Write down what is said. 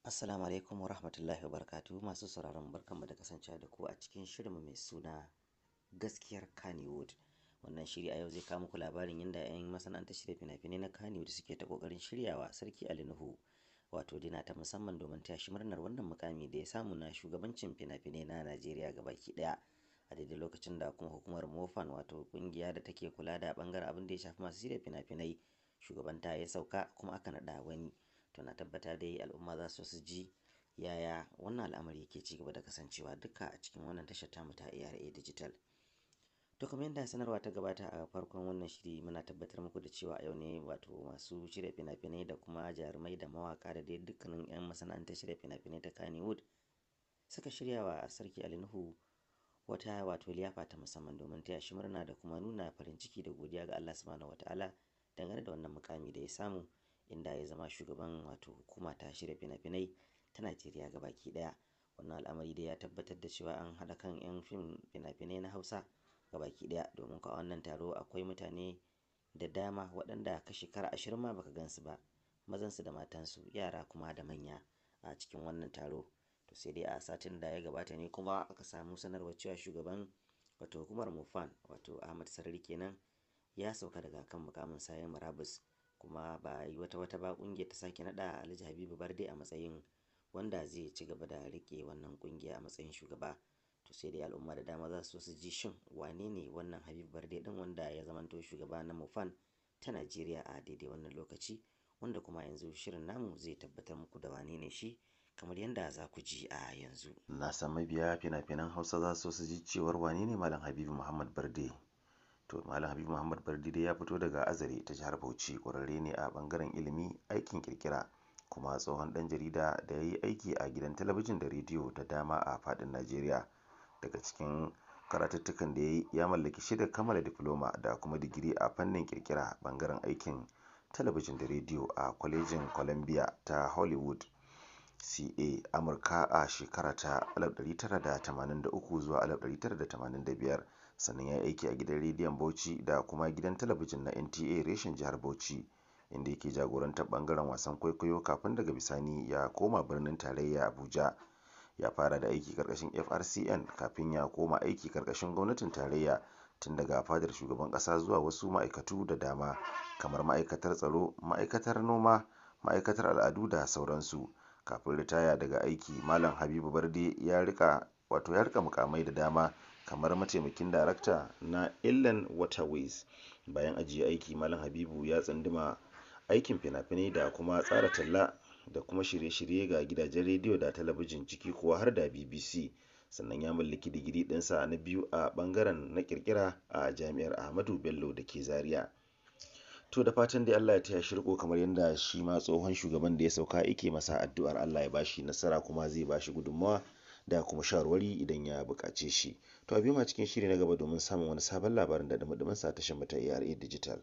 Assalamu alaikum wa rahmatullahi wa barakatuhu, masu sauraron, barkanmu da kasancewa da ku a cikin shirinmu mai suna Gaskiyar Kannywood. Wannan shiri a yau zai kawo muku labarin yadda 'yan masana'antar shirya fina-finai na Kannywood suke ta kokarin shiryawa Sarki Ali Nuhu wato dinner ta musamman domin taya shi murnar wannan mukami da ya samu na shugabancin fina-finai na Najeriya gabaki daya. A daidai lokacin da kuma hukumar MOFAN, wato kungiya da take kula da bangaren abin da ya shafi masu shirya fina-finai, shugabanta ya sauka kuma aka naɗa wani. To, na tabbata dai al'umma za su ji yaya wannan al'amari yake ci gaba da kasancewa, duka a cikin wannan tashar tamu ta ARA Digital. To, kamar yadda sanarwa ta gabata a farkon wannan shiri, muna tabbatar muku da cewa a yau ne wato masu shirya fina-finai da kuma jarumai da mawaka da dai dukkanin 'yan masana'antar shirya fina-finai ta Kannywood suka shirya wa Sarki Ali Nuhu wata wato liyafa ta musamman domin taya shi murna da kuma nuna farin ciki da godiya ga Allah Subhanahu Wataala dangane da wannan mukami da ya samu, inda ya zama shugaban wato hukuma ta shirya fina-finai ta Najeriya gabaki daya. Wannan al'amari dai ya tabbatar da cewa an haɗa kan 'yan fim fina-finai na Hausa gabaki daya, domin a wannan taro akwai mutane da dama waɗanda ka shekara 20 ma baka gansu ba, mazansu da matansu, yara kuma da manya, a cikin wannan taro. To, sai dai a satin da ya gabata ne kuma aka samu sanarwar cewa shugaban wato hukumar MOFAN, wato Ahmad Sarari kenan, ya sauka daga kan mukamin sa, murabus, kuma ba yi wata wata ba kungiyar ta sake nada Alhaji Habibu Barde a matsayin wanda zai ci gaba da rike wannan kungiya a matsayin shugaba. To, sai dai al'umma da dama za su so su ji, shin wane ne wannan Habibu Barde din wanda ya zamanto shugaba na MOFAN ta Najeriya a daidai wannan lokaci, wanda kuma yanzu shirin namu zai tabbatar muku da wane ne shi, kamar yadda za ku ji a yanzu. Na san mabiya fina-finan Hausa za su ji cewar wane ne Malam Habibu Muhammad Barde. To, Malam Habibu Muhammad Barde dai ya fito daga Azare ta jihar Bauchi, ƙwararre ne a ɓangaren ilimi, aikin kirkira, kuma tsohon ɗan jarida da ya yi aiki a gidan talabijin da rediyo da dama a faɗin Najeriya. Daga cikin karatuttukan da ya yi, ya mallaki shaidar kammala difloma da kuma digiri a fannin kirkira ɓangaren aikin talabijin da rediyo a Kwalejin Columbia ta Hollywood, CA, Amurka a shekara ta 1983 zuwa 1985. Sannan ya yi aiki a gidan rediyon Bauchi da kuma gidan talabijin na NTA reshen jihar Bauchi, inda yake jagorantar bangaren wasan kwaikwayo, kafin daga bisani ya koma birnin tarayya Abuja. Ya fara da aiki karkashin FRCN kafin ya koma aiki karkashin gwamnatin tarayya, tun daga fadar shugaban kasa zuwa wasu ma'aikatu da dama kamar ma'aikatar tsaro, ma'aikatar noma, ma'aikatar al'adu da sauransu. Kafin ritaya daga aiki, Malam Habibu Barde ya rika wato ya rika mukamai da dama kamar mataimakin darakta na Inland Waterways. Bayan ajiye aiki, Malam Habibu ya tsunduma aikin fina-finai da kuma tsara talla da kuma shirye-shirye ga gidajen rediyo da talabijin, ciki kuwa har da BBC. Sannan ya mallaki digiri ɗinsa na biyu a bangaren na kirkira a Jami'ar Ahmadu Bello da ke Zaria. To, da fatan dai Allah ya taya shi riko, kamar yadda shi ma tsohon shugaban da ya sauka yake masa addu'ar Allah ya bashi nasara, kuma zai bashi gudunmawa da kuma shawarwari idan ya buƙace shi. To, a biyo cikin shiri na gaba domin samun wani sabon labarin da dumi sa tashar mu ta ARA Digital.